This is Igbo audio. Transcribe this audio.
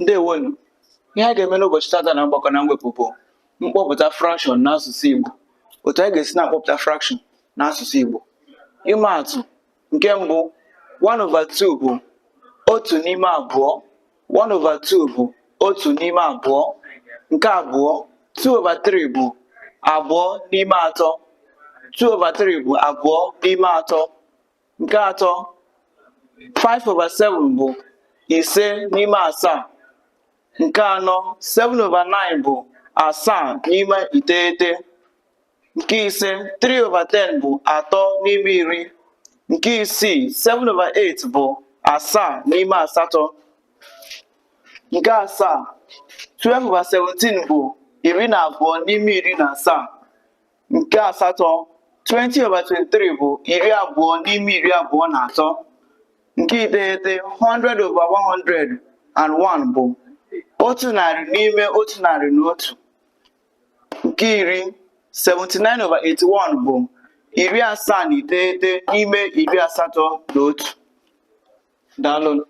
Ndewonu. Ihe a ga-eme n'ụbọchị tata na mgbakọ na mwepụ bụ mkpọpụta fraction n'asụsụ Igbo. Otu anyị ga-esi na-akpọpụta fraction n'asụsụ Igbo. Ịma atụ, nke mbụ, 1 over 2 bụ otu n'ime abụọ. 1 over 2 bụ otu n'ime abụọ. Nke abụọ, 2 over 3 bụ abụọ n'ime atọ. 2 over 3 bụ abụọ n'ime atọ. Nke atọ, 5 over 7 bụ ise n'ime asaa. Nke anọ, 7 over 9 bụ asaa n'ime iteghete. Nke ise, 3 over 10 bụ atọ n'ime iri. Nke isii, 7 over 8 bụ asaa n'ime asatọ. Nke asaa, 12 over 17 bụ 12 n'ime 17. Nke asatọ, 20 over 23 bụ 20 n'ime 23. Nke iteghete, 100 over 101 bụ 100 n'ime 101. Nke iri, 79 over 81 bụ 79 n'ime 81. Daalụ.